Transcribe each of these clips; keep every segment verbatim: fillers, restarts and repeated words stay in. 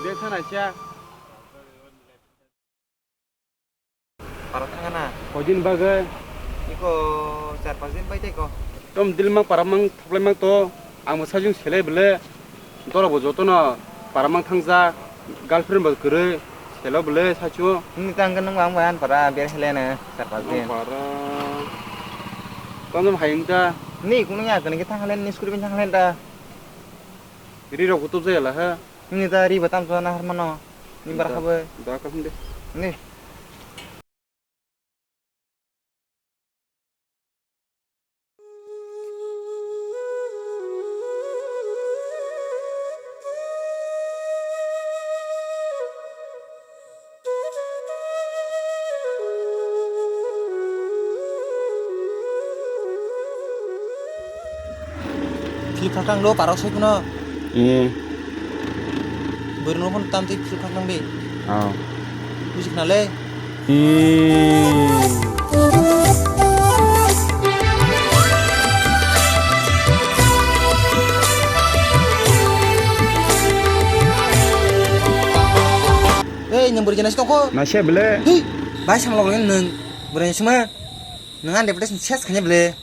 Desa naisya. Para thangana. Koi din bagwi? Iko char panch din bai tei ko. Tom dilmang para mang thaplai mang to. Ang bo sajung selai bele. Dora bo joto no para mang thangja. Girlfriend bo kwrwi. Selo bele sachu. Nini tang kan nang ang bai an para ber hele na char panch din. Para. Tom tom hayung ta. Ni kunu ya kan ke thang halen ni scooty bin thang halen ta. Ri rok kutup jaya la ha. Nini ta ri batam chana har mano. Ni bar khabai. Da ka hinde. Ni. Philip thang lo parok sai kuno. Eh. Borno phone tam tei philip thang di. Oh. Buji khna le. Eh. Ei, nwng bwrwi jana si tongkho. Naisya bele. Hei, bai samlok le nwng bwrwi sima. Nwng ani reputation ses khanya bele.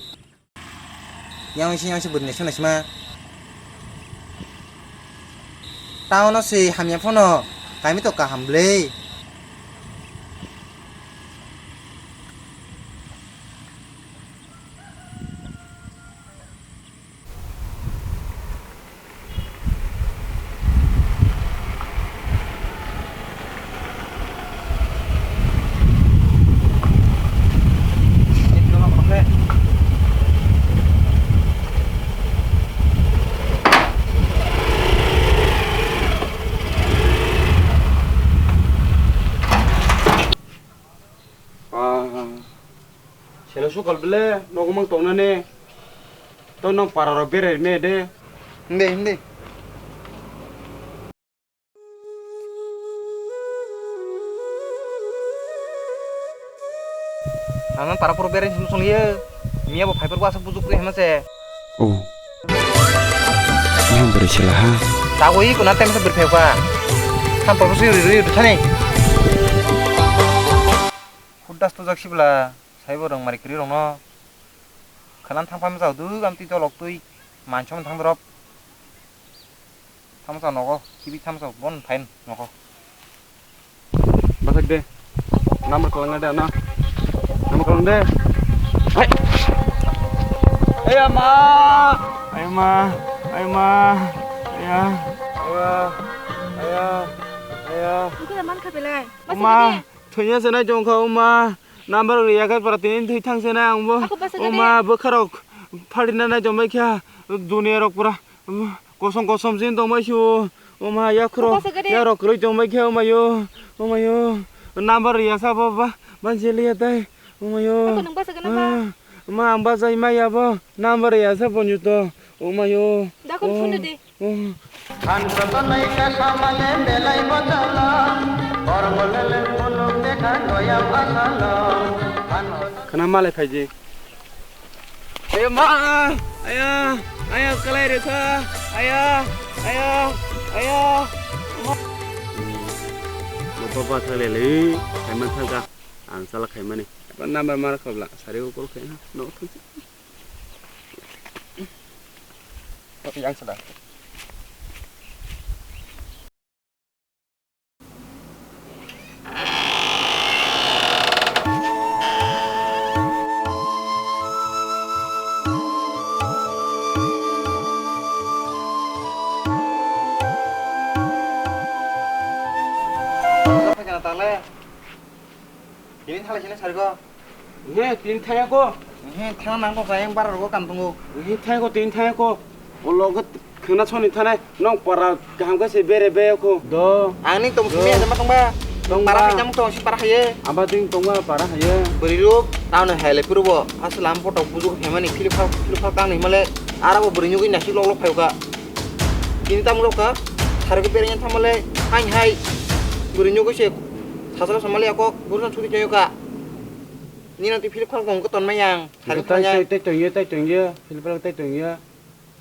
Yang isi yang si bwrwi naisya naisma. Town o si hamya phano kami to kaham bele. Ah, selo sukal bele nogo mang tongnani. To nong para rok berai me de. Hindi, hindi. Ang para puro berai sung sung ye. Miya bo phai puro asa bujuk ye hema se. Oh. Yang beri sila ha. Tago i kuna tem se berphai ka. Tham puro sui rui rui thani. Khuddas to jak sibla. Saibo rong mari kri rong no. Khanan thang pam jau du gam ti tolok tui. Manchong thang drop. Thamsa nogo, kibi thamsa bon fine nogo. Basak de. Number kalang de na. Number kalang de. Hai. Aya ma. Aya ma. Aya ma. Aya. Aya. Aya. Aya. Itu teman kepelai. Uma. Thwina se nai tong kha uma. Number riya kha para tini thwi thang se nai ang bo. Ako basa gade. Uma bwkharok phalina nai tong bai kha. Dunia rok pura. Kosom kosom sin tongbai sio. Oma yakhro. Basa gede. Yarok kwrwi tongbai khe omayo. Omayo. Number ya sabo ba. Banse liya tai. Omayo. Ako nang basa gana ba? Ah, ma ang bajai ma yabo. Number ya sabo nyuto. Omayo. Dakon phone de. Oh. Phan koto nai ka samale belai bojalo. Kormo lele phunuk dekha goyam asalo. Phan koto. Khana malai phaiji. Ayo ma, ayo, ayo, kalai rwkha, ayo, ayo, ayo. Bo baba thang le le, khaima thangka, ang sala khaimani. Number mar khobla, sari ko call khaina, no thang. Yang sada. Tini thalai sini sargo. He, tini thaya ko. He, thang nang kok sayang bara rogo kam tungo. He, thaya ko, tini thaya ko. O logo khna soni thanai. Nong para kaham khe se bere be ko. Do. Ang ni tong simi asa ma tongba. Tongba. Para hai jam tong si para haye. Aba ding tongba para haye. Beri ruk, tao na hele puru bo. Aslam photo bujuk hemani philip phal, philip phal kang ni male. Ara bo beri nyugui nasi lok lok phayo ka. Tini tam lok ka. Thar ke beri nyam thamale. Hai hai. Beri nyugui se. Sasala samale ako. Guru na chuti chayo ka. Nina twi philip khal kong ko ton mayang. Sari tai, thanya. Tai, tai tong ye, tai tong ye. Philip khal tai tong ye.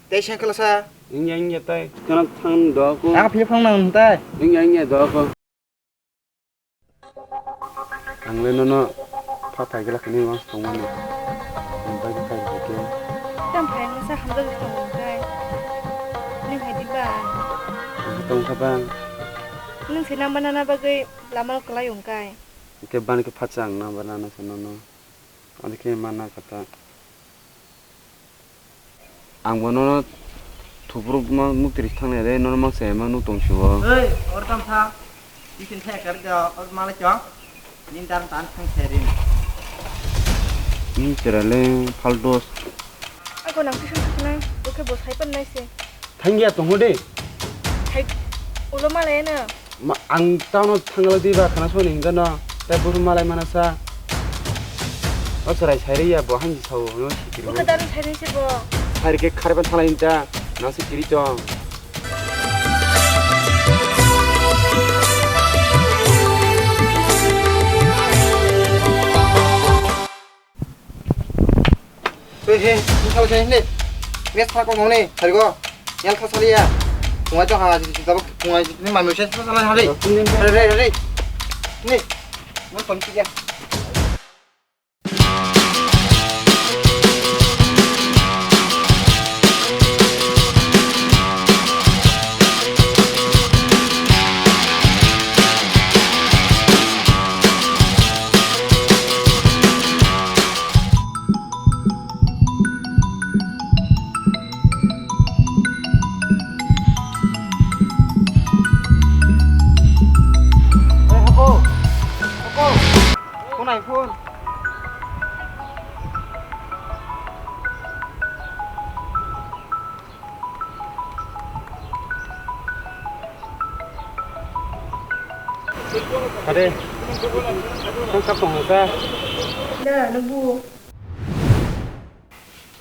Tei sengkla sa. Wngya, wngya, tai. Kana thang doko. Ang philip phang nang tai. Wngya, wngya, doko. Ang le nono pha phai gela khani mas tongmani. Ang bai kha khai khe. Tam phai ang sa hamjak tong kai. Nang hai di ba. Ang tong kha bang. Nang se nang ba nana bagwi lama o kwlai ong kai. Ke ban ke phacha ang nang ba nana sa nono. Ani khe mana kata. Ang bono thupuruk ma mukti ri thangnai re, nono mangsa ema nuk tong sio. Ei, or tam tha. Isin the kar da, or mala chong. Nin dan dan thang the rin. Ni chera le phaldos. Ako nang tuition thaknai, oke bo sai pan nai se. Thangya tongo de. Hai, ulo mala ena. Ma, ang tamo thangla di ba khana soni hinga no. Tai buru malai mana sa. O sarai sairi ya bo hanji sao no sikiri. Buka dan sairi se bo. Sairi ke kharban thalai ta. Na sikiri chong. He, he, ni kau sini ni. Mes kau kau ni, hari ko. Yang kau sali ya. Tungai tu ha, di situ apa? Tungai ni mami usia siapa salah hari? Hari, hari, hari. Ni, mau pon tiga. Oi, hoko. Hoko. Phone ai phone. Kade, nang kap tong kha? Da, nang bu.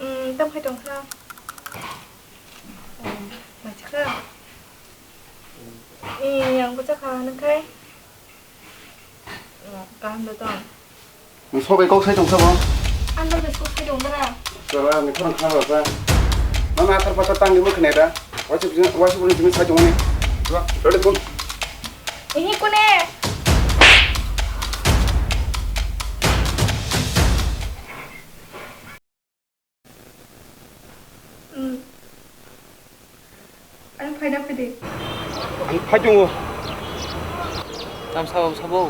Hmm, tam khai tong kha? Hmm, mai chakha? Eh, yang bu chakha, nang khai? Kaham da tong. Nung sobai kok sai tong sabo? Ang da kok sai tong dara. Sala ni khorang khna ba. Mama athar pata tang ni mukh ne da. Wasu wasu buni jimi sai tong ni. Dua, dua de kun. Ini kune. Hmm. Ang phaina phaidi. Ang phai tongo. Tam sabo sabo.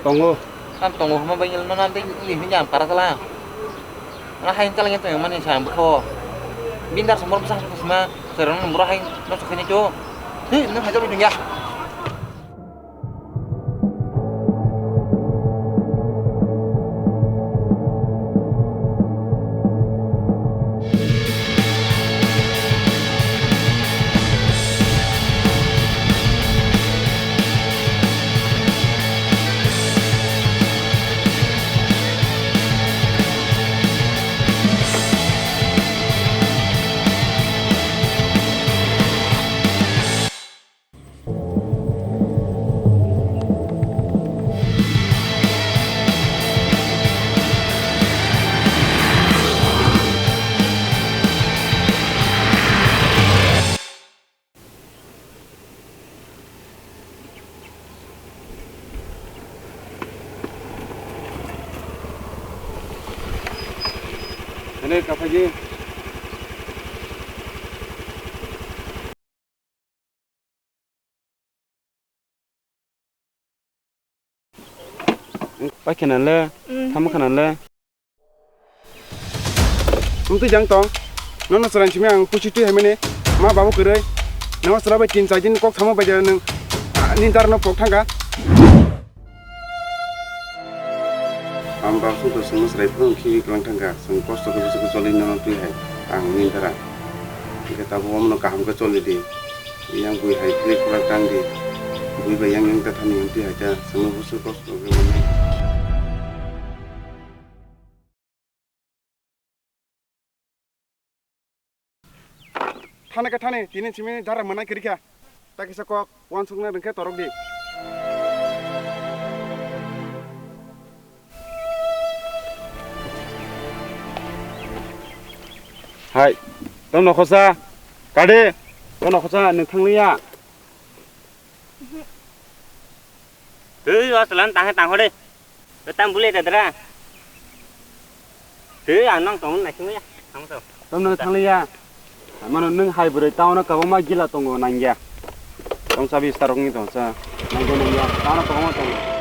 Tongo. Tam tongo hama bai ngel nana dei li hini jam para tala. Ang hai tala ngel tong mani sa ang bukho. Bindar somor bwsa sima serang bro hai no sokhe ni cho. Hi no hai to dungya. Hene kaphagi. Paikha nang le, mm, thamo kha nang le. Wngtwi jang tong, nono chwraini simi ang pusi twi hai mani, ma babu kwrwi, nono chwla bai tin char din kok samo bai jani nwng, ah, nini dara no pok thangkha. Ang baba songkha chwngno chwrai phano khibi kwlang thangkha, chwng kosto khe bwswk choli nono twi hai ang nini dara. Hwnkhe tabuk omono kaham khe choli di. Yang bui hai philip kwlang tang di. Bui bai yang yang ta thani yang twi hai ta chwngno bwswk kosto khe mannai. Thani khe thani, tini simi dara mwnai kwrwi kha. Ta kisa kok, uansuknai rwngkhe torok di. Hai, tong nokhosa. Ade, kono khosa nwng thangliya. Twi o chwla tang tang hore. Tang bule da dra. Twi ang nang tong na singya. Tang to. Tong nang thangliya. Mano nwng hai bwrwi town o kwbangma gila tongo nangya. Tong sabi star ong tong sa. Nangya nangya. Town o kwbangma tongo.